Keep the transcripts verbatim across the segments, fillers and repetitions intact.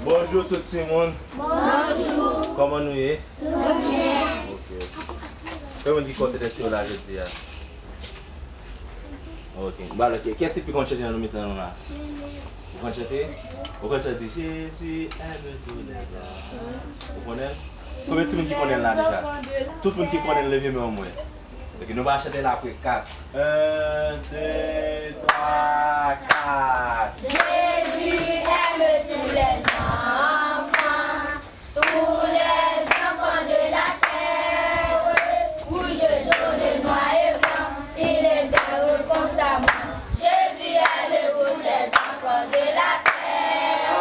Bonjou tout timoun. Bonjou. Kòman nou ye? Nou byen. Ok. Konbyen moun ki kontan èske yo la jodi a? Ok. Bon, alò, kiyès ki pi konn chante nan nou mitan nou la? Ou konn chante? Ou konn chante Jésus aime tous les enfants. Ou konnen l? Konbyen timoun ki konnen l la deja? Tout moun ki konnen l, leve men w mwen. Ok, nou va chante l apre kat. Un, deux, trois, quatre. Jésus aime tous les enfants, tous les enfants de la terre. Rouge, jaune, noir et blanc, il les aime constamment. Jésus aime tous les enfants de la terre.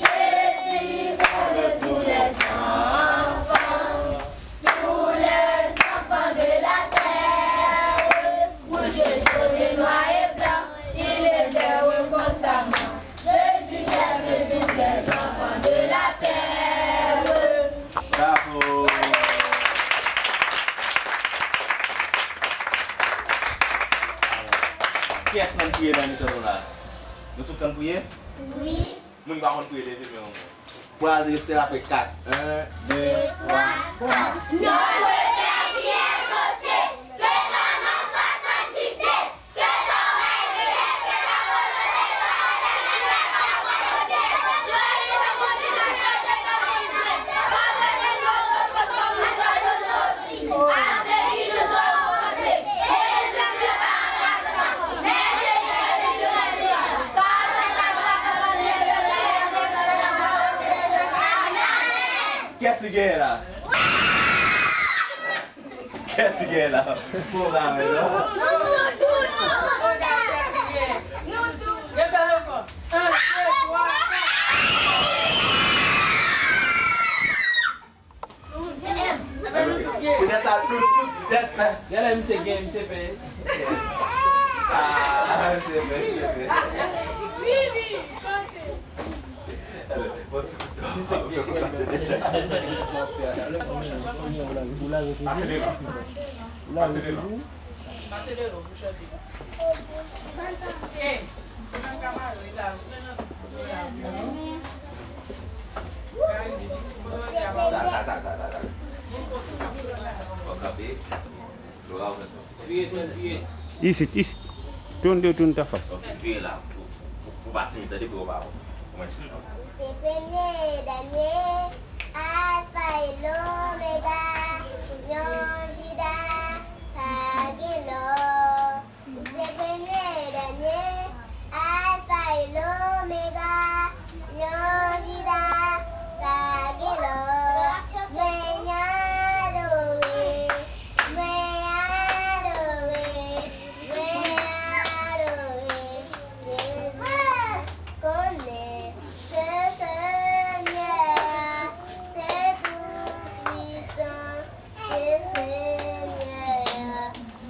Jésus aime tous les enfants, tous les enfants de la terre. Rouge, jaune, noir et blanc, il les aime constamment. Jésus aime tous les enfants de la terre. Bravo! Kiyès konn priye nan mitan nou la? Nou tout konn priye? Wi. Moun ki pa konn priye, leve men w. Pou adrese l apre kat. Un, deux, trois, quatre. Notre Père qui es aux cieux, que ton nom soit sanctifié, que ton règne vienne, que ta volonté soit faite sur la terre comme au ciel. Donne-nous aujourd'hui notre pain quotidien. Pardonne-nous nos offenses comme nous pardonnons aussi à ceux qui nous ont offensés. Et ne nous mène pas en tentation, mais délivre-nous du mal. Car c'est à toi, la grandeur, le pouvoir et la gloire. Amen. Kiyès ki genyen la? Kiyès ki genyen la? Bon, ba, men, non? Nou tou. Refè l ankò. Un, deux, trois, quatre. Poutèt sa, nou tout tèt. Genlè misye gen, misye fè. Ah, misye fè, misye fè. Bon, ti kout. Pase devan. Pase devan. Pase devan. Isit, isit. Toun, toun, toun ta fas. Ou se premye e dènye, Alfa e Lomega, yon Jida pa gen lò. Ou se premye e dènye, Alfa e Lomega, yon Jida pa gen lò. Mwen adore, mwen adore, mwen adore Jezi. Konnen se Senyè a, se Toupwisan. Se Senyè a,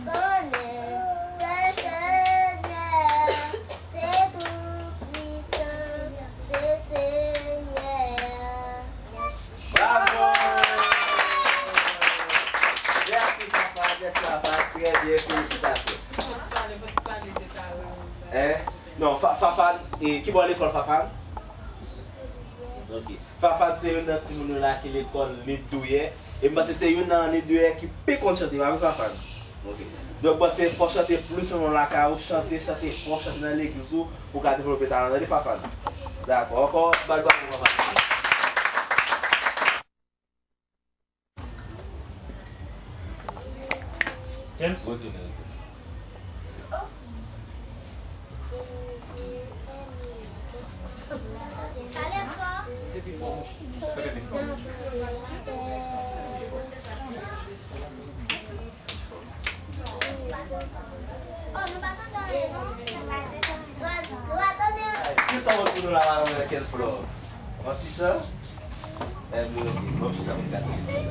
konnen se Senyè a, se Toupwisan, se Senyè a. Bravo! Mèsi papa, mèsi papa, trè byen, felisitasyon. Hein? Non, Fa-, Fafan, e, ki bò lekòl Fafan? Ok. Fafan se youn nan timoun yo la ki lekòl Nid Douillet. E m panse se youn nan Nid Douillet ki pi konn chante, pa vre Fafan? Ok. Donk, m panse fò w chante plis nan lakay ou, chante, chante fò, chante nan legliz ou, pou w ka devlope talan, tande Fafan? Dakò. Ankò, bat bravo Fafan. James? Retounen, retounen. Pale fò. Pale pi fò. Kisa w ap di nou la, madanm Raquel Flore? Yon ti chan? Ebyen, ok. Bon, chita pou n gade yon ti chan.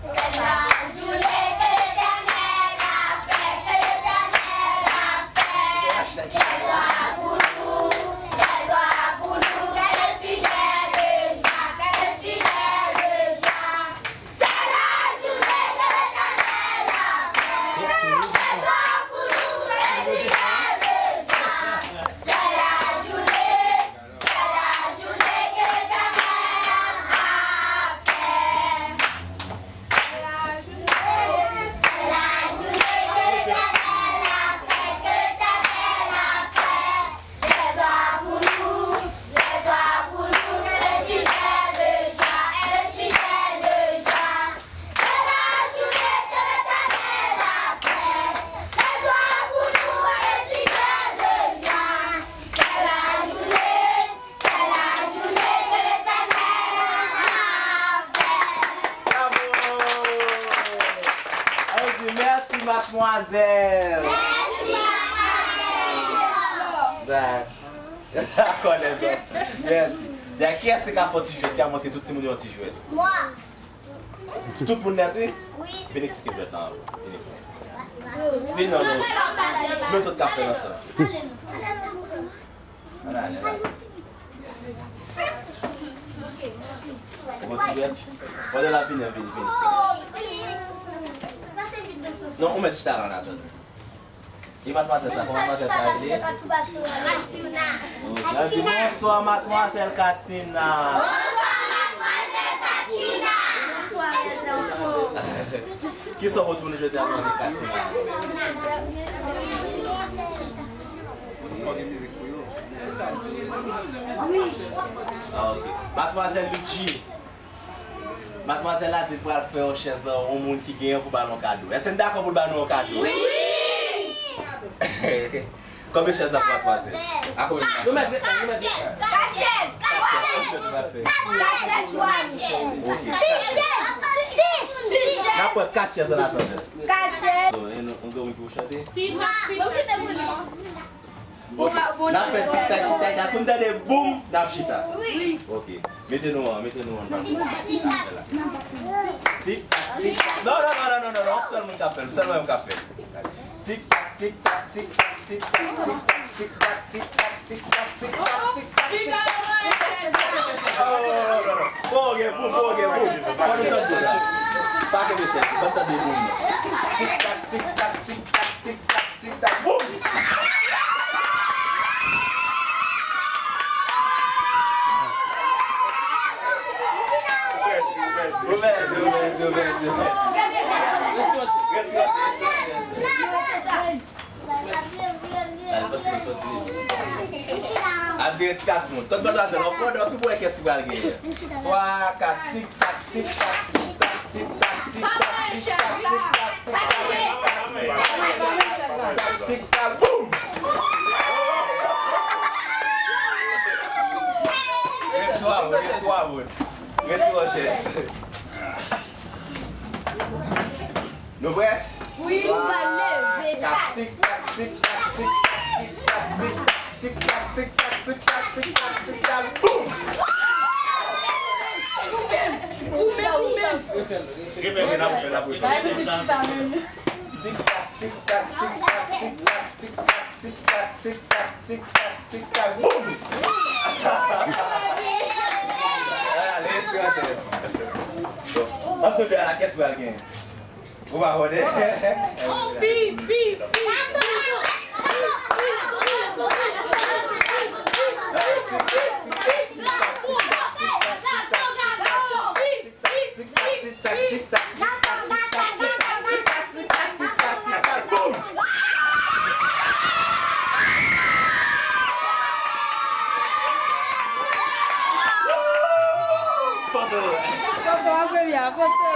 C'est la journée que l'Éternel a fait, que l'Éternel a fait. Qu'elle soit pour nous Mazel! Dakò, lèzòm. Mèsi. Dayè, kiyès ki ka fè yon ti jwèt, ki ka montre tout timoun yo yon ti jwèt? Mwen. Tout moun nèt, wi? Wi. Vin eksplike jwèt la ankò. Vin. Vin, non, non. Nou tout ka fè l ansanm. Ann ale, ann ale. Bon, ti jwèt. Pandan l ap vini an, vini, vini. Non, ou mèt chita la, ann atandan. E madmwazèl sa, kòman madmwazèl sa rele? Katrina. Yo di, "Bonswa, madmwazèl Katrina." Bonswa, madmwazèl Katrina. Bonswa, mèzanfan. Kisa w pote pou nou jodi a, madmwazèl Katrina? Ah, ok. Madmwazèl Ludji. Madmwazèl la di l pral fè yon chèz yon moun ki genyen pou ba l yon kado. Èske n dakò pou l ba nou yon kado? Wi! Konbyen chèz la pou madmwazèl? A konbyen? Nou mèt ret la, nou mèt ret la. Kat chèz! Kat chèz! Kat chèz! Kat chèz! Sis chèz! Sis chèz! Sis chèz! N ap pran kat chèz an atandan. Kat chèz! Bon, e nou, nou gen moun ki pou chante? Ti, ti, ti. Ok. N ap fè tik tak, tik tak, tak. Pou n tande boum, n ap chita. Wi. Ok. Mete nou an, mete nou an. Tik tak, tik tak. Non, non, non, non, non, non, non. Yon sèl moun k ap fè l, sèl mwen menm k ap fè l. Tik tak, tik tak, tik tak, tik tak, tik tak, tik tak, tik tak, tik tak, tik tak, tik tak, tik tak, tik tak, tik tak. Oh, non, non, non. Fò gen boum, fò gen boum. Fò nou tande la. Pa kenbe chèz, fò n tande boum nan. Tik tak, tik tak, tik tak, tik tak. Tik tak, boum! Ou mèsi, ou mèsi, ou mèsi, ou mèsi. Al, kontinye, kontinye. Al, dirèk kat moun. Kot madmwazèl, an pwodò, tou pou wè kiyès ki pral genyen. Twa, kat, tik tak, tik tak, tik tak, tik tak, tik tak, tik tak, tik tak, boum! Ret twa moun, ret twa moun. Retire yon chèz. Nou prè? Wi, nou pral leve. Kat, tik tak, tik tak, tik tak, tik tak, tik tak, tik tak, tik tak, tik tak, tik tak, tik tak, tik tak, boum! Ou menm, ou menm, ou menm. Repete, n ap fè, n ap fè. Tik tak, tik tak, tik tak, tik tak, tik tak, tik tak, tik tak, tik tak, tik tak, boum! Ale, retire chèz. Bon, antre de a la, kiyès pral genyen? Ou pa konnen? On fi, fi, fi. Tik tak, tik tak, tik tak, tik tak, tik tak, boum! Foto. Foto a premye a, foto.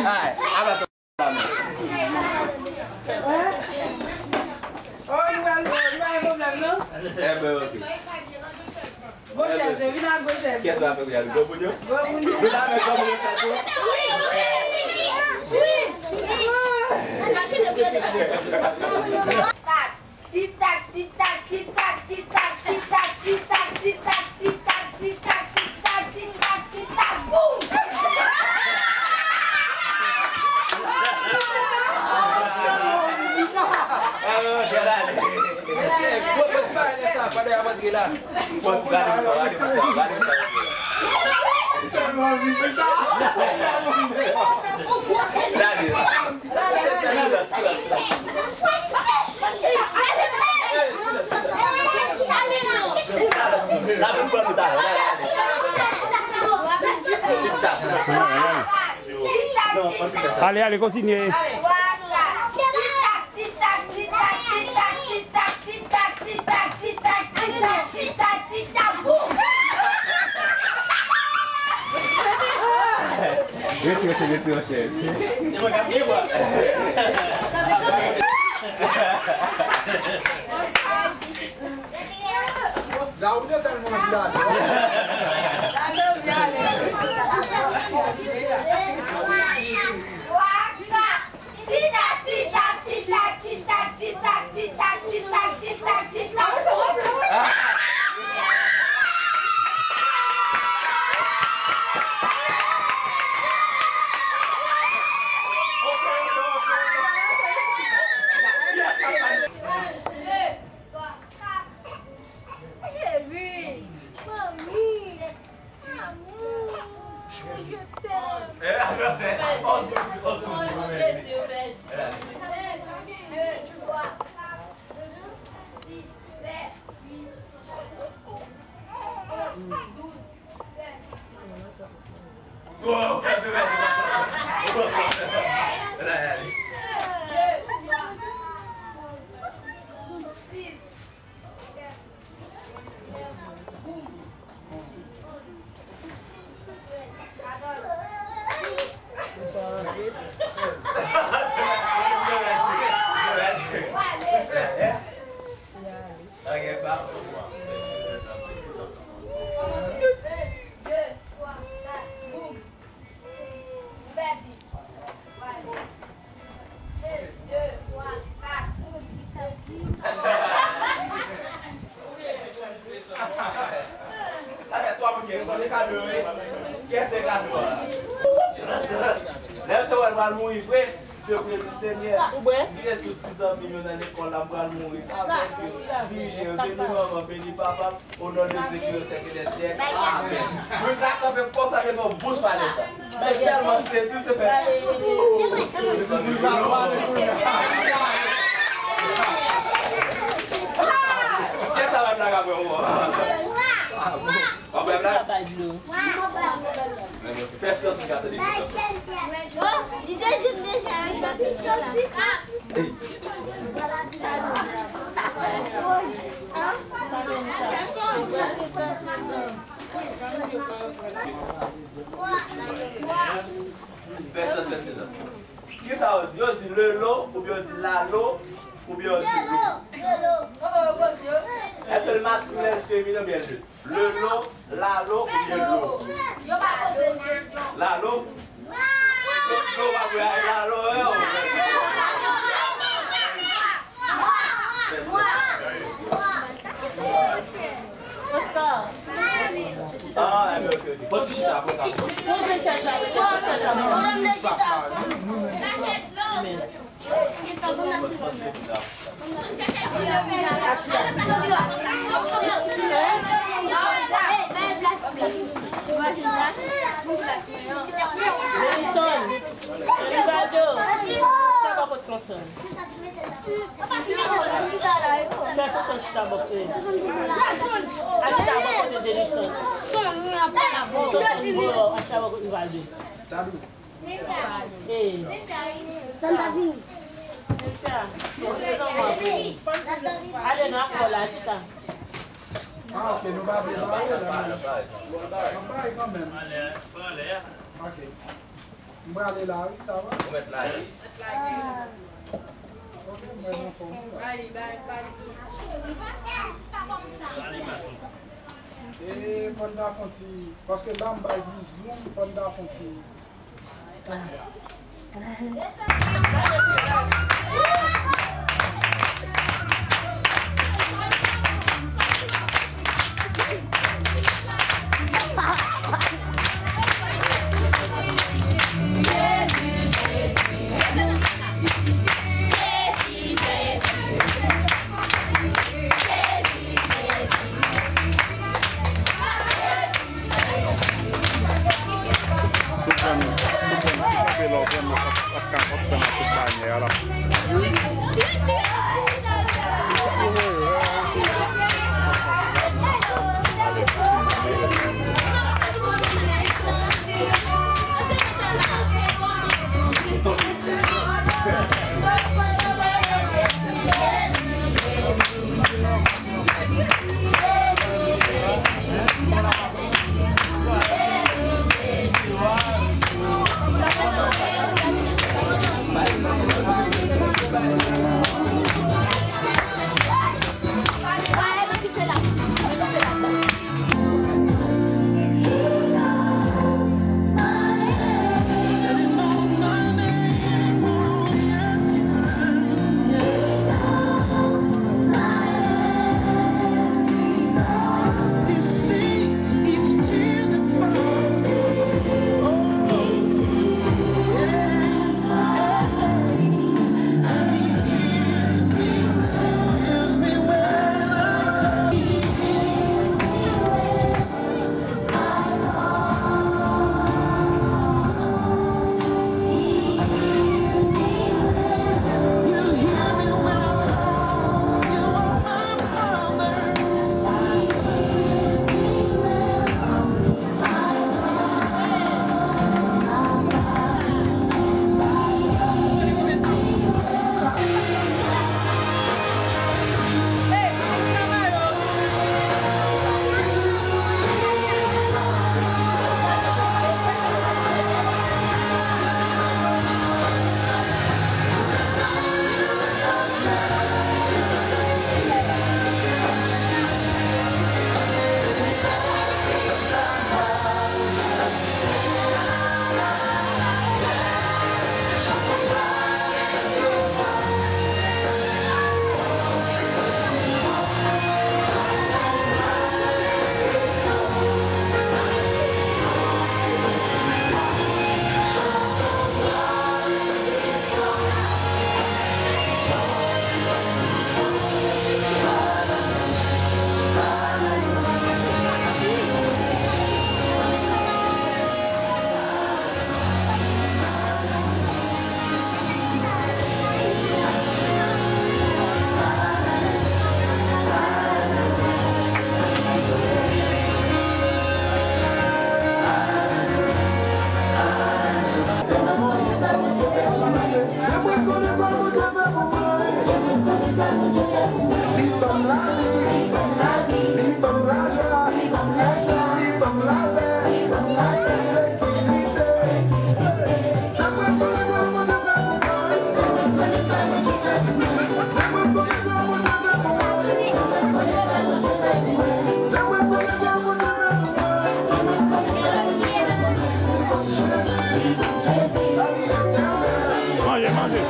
Ay, ala. Oh, nou pral, nou pa gen pwoblèm, non? Enben, ok. Gwo chèz, vin ak gwo chèz. Kiyès va fè pou y al? Gwo moun yo? Gwo moun yo. Nou ta fè gwo moun yo fè tou? Wi, wi, wi, wi. Wi. Ti tak, ti tak, ti tak, ti tak, boum! Gwo, gwo ti bagay sa, pandan y ap antre la. Gade. Ale, ale, kontinye. Retire chèz, retire chèz. Daoud yo tèlman anvi ale. Ti ta, ti Un, deux, trois, quatre. Chérie, mamie, amour, je t'aime. Eh, on se dit, on se dit, on se dit. Un, deux, trois, quatre, six, sept, huit, onze, douze. Avèk twa moun ki responde kado, wi. Kiyès se kado a? Lè m se wè l pral mouri vre, Dye beni Senyè. M kite tout ti zanmi m yo nan lekòl la, m pral mouri. Avèk yo, dirije yo, beni manman, beni papa m, o non de Dye ki viv syèk dè syèk. Amèn. Moun la kanpe konsa devan bouch pale sa. Mwen tèlman sezi, se fè. Kè sa va blague après moi. Après blague. Fè sans pou gade li. Fè sans, fè silans. Kisa yo di? Yo di lelo, oubyen yo di lalo, oubyen yo di lo? Èske l maskilen, feminen oubyen l de? Lelo, lalo, oubyen lo? Yo pa poze l kesyon. Lalo? Lo pa vre, ay lalo, yo. Oscar. Ah, ok, ok, ok. Bon, ti chita, bon, ta. Denison, Rivaldo, sa pa pot Sonson. Fè Sonson chita bò kote. A chita bò kote Denison. Sonson bò, a chita bò kote Rivaldo. Hey. Cynthia. Ale nan akò la, chita. Ah, ok, nou pa vle bare la. N ap bare kanmenm. Ok. M prale la, wi, sa va? Ou mèt la, wi. Ok, mwen anfòm. E fò n ta fè yon ti, paske la m bay bizou, fò n ta fè yon ti. Sou pran, sou pran ti kanpe la, w pran nan ap, ap ka, ap pran nan tout banyè a la. Manje, manje.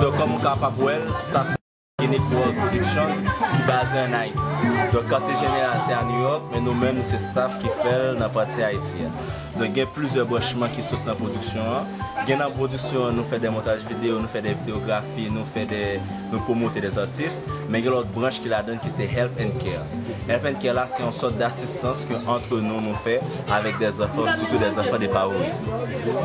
Donk, kòm ou kapab wè l, staff Kinnick World Production ki baze ann Ayiti. Donk, katye jeneral se a New York, men nou menm, nou se staff ki fè l nan pati Ayiti a. Donk, gen plizyè branchman ki sot nan pwodiksyon an. Gen nan pwodiksyon an, nou fè de montaj videyo, nou fè de videyografi, nou fè de, nou pwomote de atis, men gen lòt branch ki ladan l ki se Help and Care. Help and Care la, se yon sòt dasistans ke antre nou, nou fè avèk de zanfan, sitou de zanfan defavorize.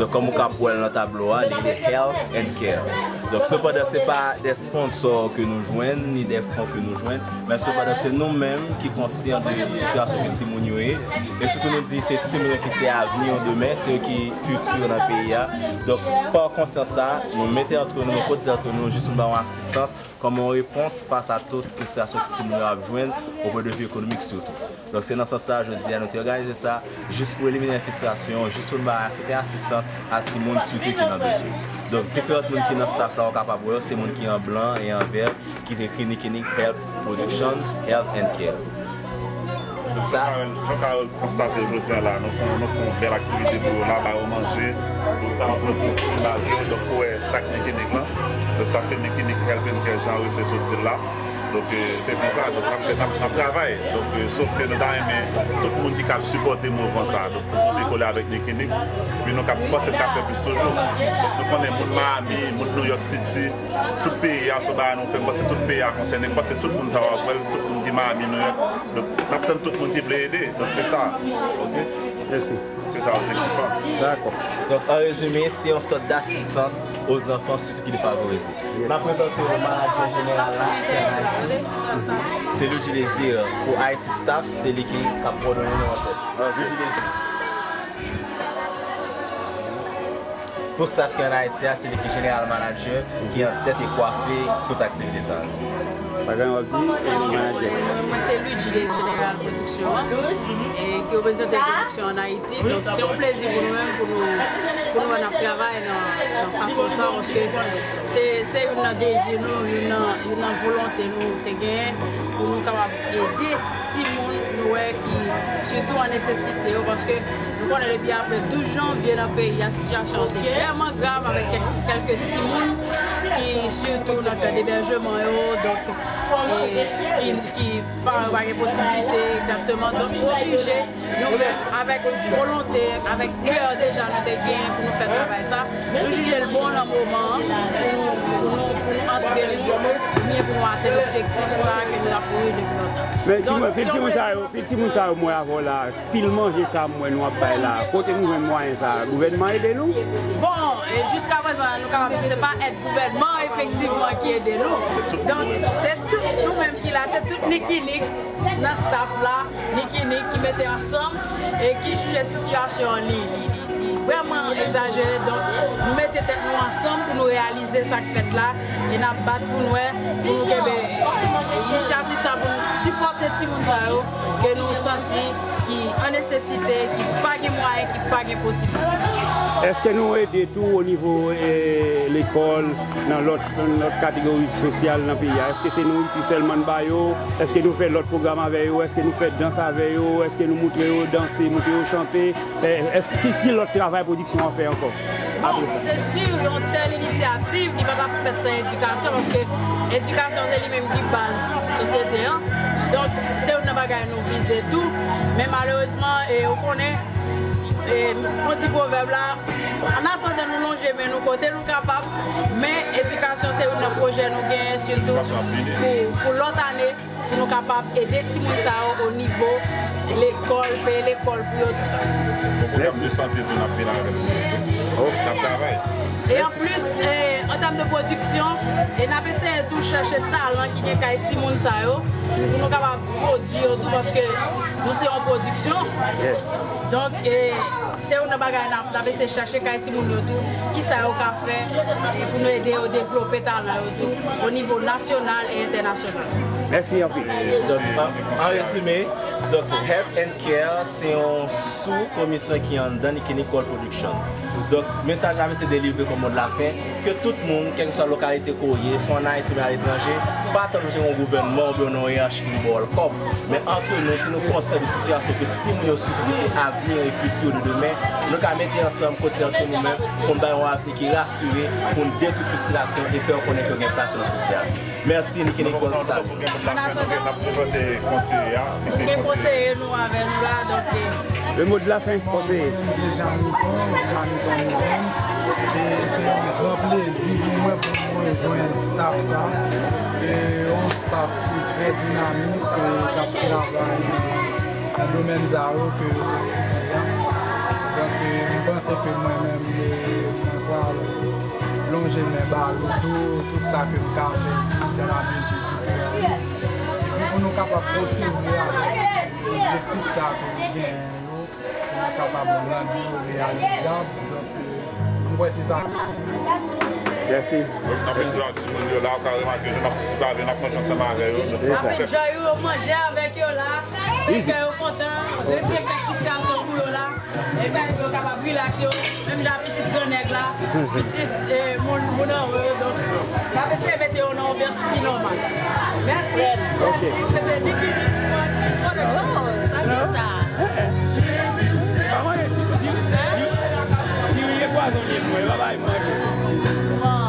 Donk, kòm ou ka wè l nan tablo a, li rele Help and Care. Donk, sepandan, se pa de sponsò ke nou jwenn, ni de fon ke nou jwenn, men sepandan, se nou menm ki konsyan de sitiyasyon ke timoun yo ye. E sitou nou di se timoun yo ki se avni an demen, se yo ki fiti nan peyi a. Donk, pa konsyans sa, nou mete antre nou, nou kotize antre nou, jis pou n ba yon asistans, kòm yon repons fas a tout fristrasyon ke timoun yo ap jwenn, o pwen de vi ekonomik sitou. Donk, se nan sans sa, jodi a, nou te òganize sa, jis pou elimine fristrasyon, jis pou n ba sèten asistans a timoun sitou ki nan bezwen. Donk, diferan moun ki nan staff la, ou kapab wè yo, se moun ki an blan e an vè, ki te ekri Nikinik Help Production, Help and Care. Sa Jan Carole konstate jodi a la, nou fè, nou fè yon bèl aktivite pou yo la, ba yo manje, pou yo kapab pran pwoteksyon laj yo, donk pou wè sa k Nikinik lan. Donk sa se Nikinik Help and Care, jan Wesley sot di l la. Donk, eh, se konsa, donk, n ap fè, n ap, n ap travay. Donk, eh, sof ke nou ta renmen tout moun ki kab sipòte mouvman sa a. Donk, pou pote kole avèk Nikinik, epi nou kab, m panse n kab fè plis toujou. Donk, nou konnen moun Miami, moun New York City, tout peyi a, se yon bagay nou fè. M panse tout peyi a konsène. M panse tout moun sa w ap wè l, tout moun ki Miami, New York. Donk, n ap tann tout moun ki vle ede. Donk, se sa. Oke? Mèsi. Se sa objektif la. Dakò. Donk, an rezime, se yon sòt dasistans aux enfants, sitou ki defavorize. N ap prezante w manadjè jeneral la, ki ann Ayiti. Se Luigi Désir. Pou Haiti Staff, se li ki ap kowòdone nou an tèt. Luigi Désir. Pou staff ki ann Ayiti a, se li ki jeneral manadjè, ki an tèt e kwafe tout aktivite sa a. Pa gen w ap di, e manadjè. Mwen, mwen se Luigi de Jeneral Pwodiksyon an, e ki reprezante pwodiksyon ann Ayiti. Donk, se yon plezi pou nou menm, pou nou, pou nou wè n ap travay nan, nan fason sa, paske se, se youn nan dezi nou, youn nan, youn nan volonte nou te genyen pou nou kapab ede timoun nou wè ki sitou an nesesite yo, paske nou konnen depi apre douz janvye nan peyi a, sitiyasyon an te vrèman grav avèk kèk, kèlke timoun ki sitou nan kay debèjman yo, donk, e, ki, ki paran yo pa gen posiblite, egzakteman. Donk, nou oblije, nou menm, avèk volonte, avèk kè deja nou te genyen pou nou fè travay sa, nou jije l bon nan moman an pou nou, pou nou, pou nou antre l byen pou nou atenn objektif sa a ke nou t ap kouri depi lontan. Men, timoun, pil timoun sa yo, pil timoun sa yo m wè avè w la, pil manje sa m wè nou ap bay la, kote nou jwenn mwayen sa a? Gouvènman ede nou? Bon, e jiskaprezan, nou kapab di se pa èd gouvènman efektivman ki ede nou. Donk, se tout nou menm ki la, se tout Nikinik nan staff la, Nikinik ki mete ansanm e ki jije sitiyasyon an li, li, li, li vrèman egzajere. Donk, nou mete tèt nou ansanm pou nou reyalize sa k fèt la e n ap bat pou n wè, pou nou kenbe, e, inisyativ sa pou nou sipòte timoun sa yo ke nou santi ki an nesesite, ki pa gen mwayen, ki pa gen posiblite. Èske nou ede tou o nivo, e, lekòl, nan lòt, nan lòt kategori sosyal nan peyi a? Èske se nouriti sèlman n ba yo? Èske nou fè lòt pwogram avè yo? Èske nou fè dans avè yo? Èske nou moutre yo danse, moutre yo chante? E, èske ki, ki lòt travay pwodiksyon an fè ankò? Bon, se si yon tèl inisyativ, li pa t ap fèt san edikasyon, paske edikasyon se li menm ki baz sosyete an. Donk, se youn nan bagay nou vize tou. Men malerezman, e, ou konnen, e, on ti pwovèb la, an atandan nou lonje men nou kote nou kapab, men edikasyon se youn nan pwojè nou genyen, sitou pou, pou lòt ane, pou nou kapab ede timoun sa yo o nivo lekòl, peye lekòl pou yo, tou sa. Bon, pwogram de sante tou, n ap vin avè l. N ap travay. E an plis, e, an tèm de pwodiksyon, e n ap eseye tou chèche talan ki gen kay timoun sa yo, pou nou kapab pwodui yo tou, paske nou se yon pwodiksyon. Donk, e, se youn nan bagay n ap, n ap eseye chèche kay timoun yo tou, kisa yo ka fè, e, pou nou ede yo devlope talan yo tou, o nivo nasyonal e entènasyonal. Mèsi anpil. Donk, an, an rezime, donk, Help and Care se yon sou komisyon ki anndan Nicky Nicole Production. Donk, mesaj la, misye delivre kòm mo de la fen, ke tout moun, kèlkeswa lokalite ke w ye, swa ann Ayiti oubyen aletranje, pa tann misye gen yon gouvènman oubyen yon oyèrachi ki ba w kòb. Men antre nou, si nou konsyan de sitiyasyon ke timoun yo sitou, ki se avni e fiti de demen, nou ka mete ansanm, kotizan antre nou menm, pou n bay yon avni ki rasire, pou n detwi fristrasyon e fè yo konnen ke yo gen plas yo nan sosyete a. Mèsi, Nicky Nicole, salut. Gen konseye nou avè nou la, donk, e. Le mot de la fin, konseye. Mwen menm se Janiton, Janiton Evans. E se yon gran plezi pou mwen pou m rejwenn staff sa. E yon staff ki trè dinamik, e k ap travay nan domèn sa yo ke yo sot site a. Donk, e, m panse ke mwen menm, e, mwen pral lonje men ba yo tou, tout sa ke m ka fè dan la mezi di posib. Epi pou nou kapab kontinye avèk objektif sa ke nou genyen yo, pou nou kapab rann yo reyalizab. Donk, e, m kwè se sa. Mèsi. Donk, n ap enjoy timoun yo la, ou ka remake, jan n ap, ou ka vin, n ap manje ansanm avè yo. Donk, n ap enjoy yo, manje avèk yo la, fè kè yo kontan, retire kèk fristrasyon pou yo la. Epi pou yo kapab rilaks yo, menm jan pitit gran nèg la, pitit, e, moun, moun anwo yo, donk, n ap eseye mete yo nan anbyans ki nòmal. Mèsi. Ok. Mèsi. Se te Nicky Nicole Production. Oh, sa byen sa. Pa manje, di, di, di, diri e pwazon li ye pou mwen, pa bay manje. Bon.